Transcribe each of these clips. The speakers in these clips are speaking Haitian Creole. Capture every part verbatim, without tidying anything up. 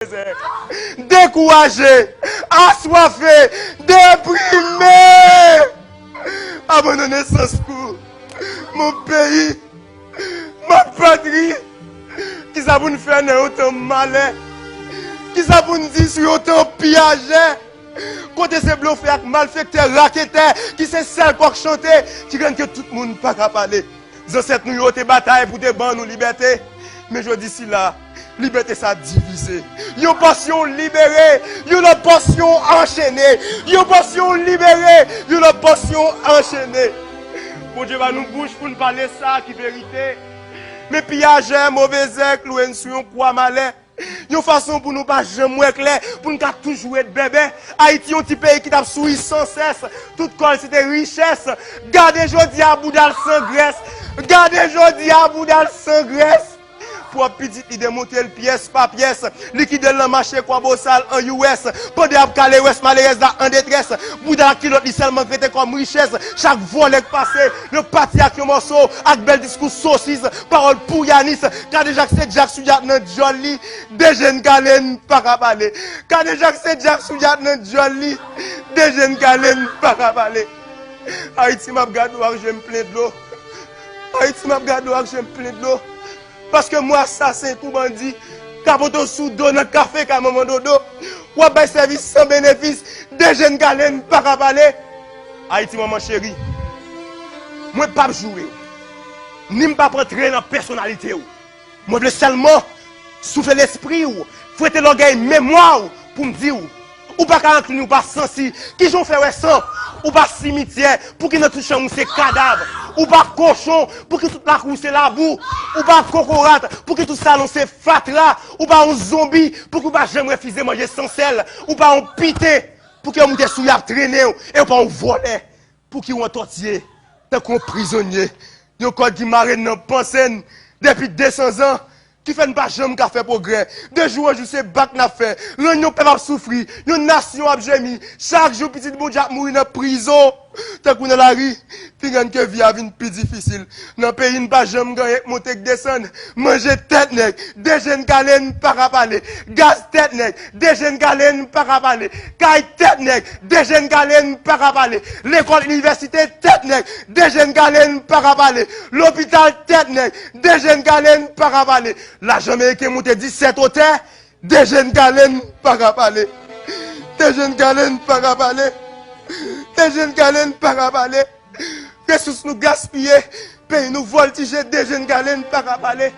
mizè, dekouraje, aswafe, deprime, abandone sans kou. Mon peyi, ma patri, kisa pou n fè nan yon tan malè? Kisa pou n di sou yon tan piyajè? Kote se blofè ak malfektè, raketè, ki se sèl kòk chante, ki rann ke tout moun pa ka pale. Zansèt nou yo te batay pou te ban nou libète. Men jodi sila, libète sa divize. Yon pòsyon libere, yon lòt pòsyon anchene. Yon pòsyon libere, yon lòt pòsyon anchene. Bondye ba nou bouch pou n pale sa ki verite. Men piyajè, move zèk, klouwe n sou yon kwa malè. Yon fason pou nou pa janm wè klè, pou n ka toujou ret bèbè. Ayiti yon ti peyi ki t ap souri san sès, tout kò l se te richès. Gade jodi a bouda l san grès. Gade jodi a bouda l san grès. Pwòp pitit li demonte l pyès pa pyès. Likide l nan mache kwa bosal an U S. Pandan y ap kale rès malerèz la an detrès. Bouda ak kilòt li sèlman k rete kòm richès. Chak vòlè k pase, yo pati ak yon mòso, ak bèl diskou sosis, pawòl pou Yanis. Kadejak se djak sou djak nan djòl li. De je n kale n pa ka pale. Kadejak se djak sou djak nan djòl li. De je n kale n pa ka pale. Ayiti, m ap gade w ak je m plen dlo. Ayiti, m ap gade w ak je m plen dlo. Paske mwa asasen kou bandi ka pote w sou do nan kafe kay manman Dodo. W ap bay sèvis san benefis. De je n kale n pa ka pale. Ayiti, manman cheri, mwen p ap joure w, ni m p ap antre nan pèsonalite w. Mwen vle sèlman soufle lespri w, fwete lògèy memwa w pou m di w, ou pa ka enkli ni w pa sansi. Kijan w fè wè san? Ou pa simityè, pouki nan tout chanm ou se kadav? Ou pa kochon, pouki tout lakou w se labou? Ou pa kokorat, pouki tout salon se fatra? Ou pa yon zonbi, pouki w pa janm refize manje san sèl? Ou pa yon piten, pouki yo moute sou w y ap trennen w, e w pa yon vòlè? Pouki w antòtiye tankou yon prizonye? Yon kòd ki mare n nan panse n depi de san zan, ki fè n pa janm ka fè pwogrè. De jou an jou, se bat n ap fè. Rann yon pèp ap soufri, yon nasyon ap jemi. Chak jou, pitit Bondye ap mouri nan prizon, tankou nan lari, pi grann ke vi a vin pi difisil. Nan peyi n pa janm gen anyen k monte k desann. Manje tèt nèg, de je n kale n pa ka pale. Gaz tèt nèg, de je n kale n pa ka pale. Kay tèt nèg, de je n kale n pa ka pale. Lekòl, inivèsite tèt nèg, de je n kale n pa ka pale. Lopital tèt nèg, de je n kale n pa ka pale. Lajan meriken monte disèt otè, de je n kale n pa ka pale. De je n kale n pa ka pale. De je n kale n pa ka pale. Resous nou gaspiye, peyi nou vòltije, de je n kale n pa ka pale.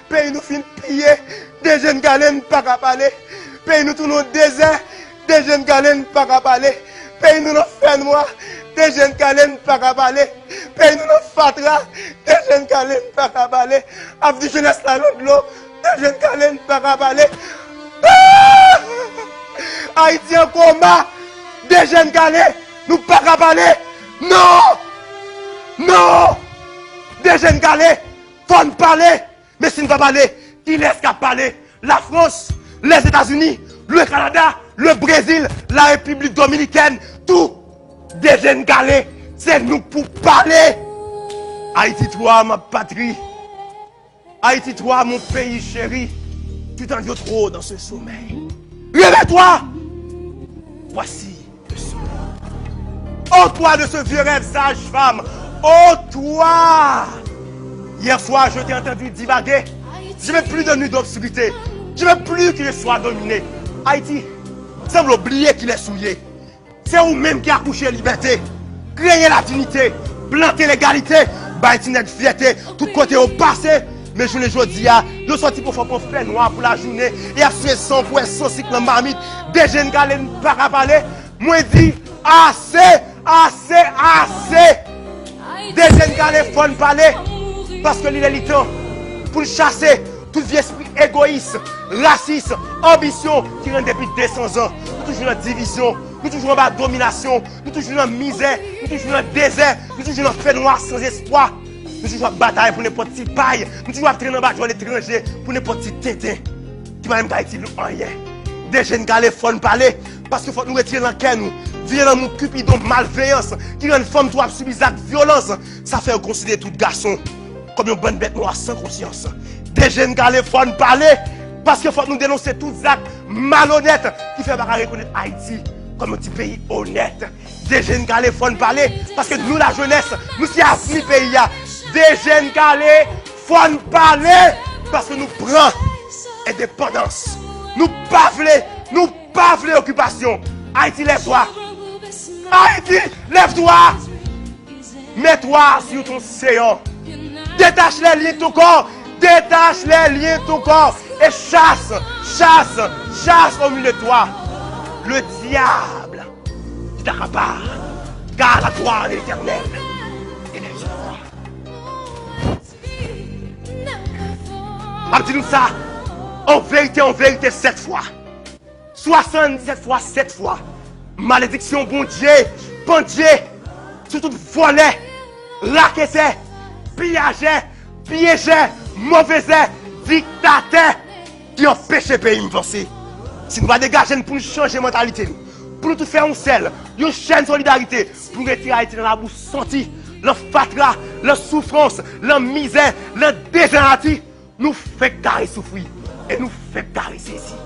Peyi nou fin piye, de je n kale n pa ka pale. Peyi nou tounen yon dezè, de je n kale n pa ka pale. Peyi nou nan fènwa, de je n kale n pa ka pale. Peyi nou nan fatra, de je n kale n pa ka pale. Ap di jenès la nan dlo, de je n kale n pa ka pale. Ah! Ayiti an koma, de je n kale, nou pa ka pale. Non! Non! De je n kale, fò n pale. Men si n pa pale, kilès k ap pale? Lafrans, Lèzetazini, le Kanada, le Brezil, la Repiblik Dominikèn, tou, de je n kale, se nou k pou pale. Ayiti twa, ma patrie. Haïti trois, mon pays chéri, tu t'ennuies trop dans ce sommeil. Réveille-toi! Voici le soleil. Ôte-toi de ce vieux rêve, sage-femme. Ôte-toi! Hier soir, je t'ai entendu divaguer. Je veux plus de nuit d'obscurité. Je veux plus que je sois dominé. Ayiti, sanble w bliye kilès ou ye. Se ou menm ki akouche libète, kreye ladinite, plante legalite, bay ti nèg fyète, tout kote yo pase. Men jounen jodi a, yo sòti pou fò pran fènwa pou lajounen, e y ap siye san pwen, san sik nan mamit, de je n kale n pa ka pale. Mwen di, ase, ase, ase! De je n kale, fò n pale, paske li lè li tan pou n chase tout vye espri egoyis, rasis, anbisyon ki rann depi de san zan. Nou toujou nan divizyon, nou toujou anba dominasyon, nou toujou nan mizè, nou toujou nan dezè, nou toujou nan fènwa san espwa. Nou toujou ap batay pou nenpòt ti pay, nou toujou ap trennen anba djòl etranje pou nenpòt ti tenten ki pa menm ka itil nou anyen. De je n kale, fò n pale, paske fòk nou retire nan kè nou vye lanmou, kipidon, malveyans ki rann fanm tou ap sibi zak vyolans. Sa fè yo konsidere tout gason kòm yon bann bèt nwa san konsyans. De je n kale, fò n pale, Paske fòk nou denonse tout zak malonèt ki fè yo pa ka rekonèt Ayiti kòm yon ti peyi onèt. Dejeni kale, fò n pale, paske nou lajenès, nou se avni peyi a. Dejeni kale, fò n pale, paske nou pran endepandans. Nou pa vle, nou pa vle okipasyon. Ayiti, lève toi. Ayiti, lève toi. Mets-toi sur ton séant. Détache les liens de ton corps. Détache les liens de ton corps. Et chasse, chasse, chasse au milieu de toi le diable qui t'accapare. Car la gloire de l'Éternel est derrière toi. M ap di nou sa, an verite, an verite, sèt fwa. Swasanndisèt fwa, sèt fwa. Malediksyon Bondye pandye sou tout vòlè, raketè, piyajè, pyejè, movezè, diktatè ki anpeche peyi m vanse. Si nou pa degaje n pou n chanje mantalite nou, pou nou tout fè yon sèl, yon chèn solidarite, pou n retire Ayiti nan labou santi, nan fatra, nan soufrans, nan mizè, nan dezanati, nou fenk kare soufri e nou fenk kare sezi.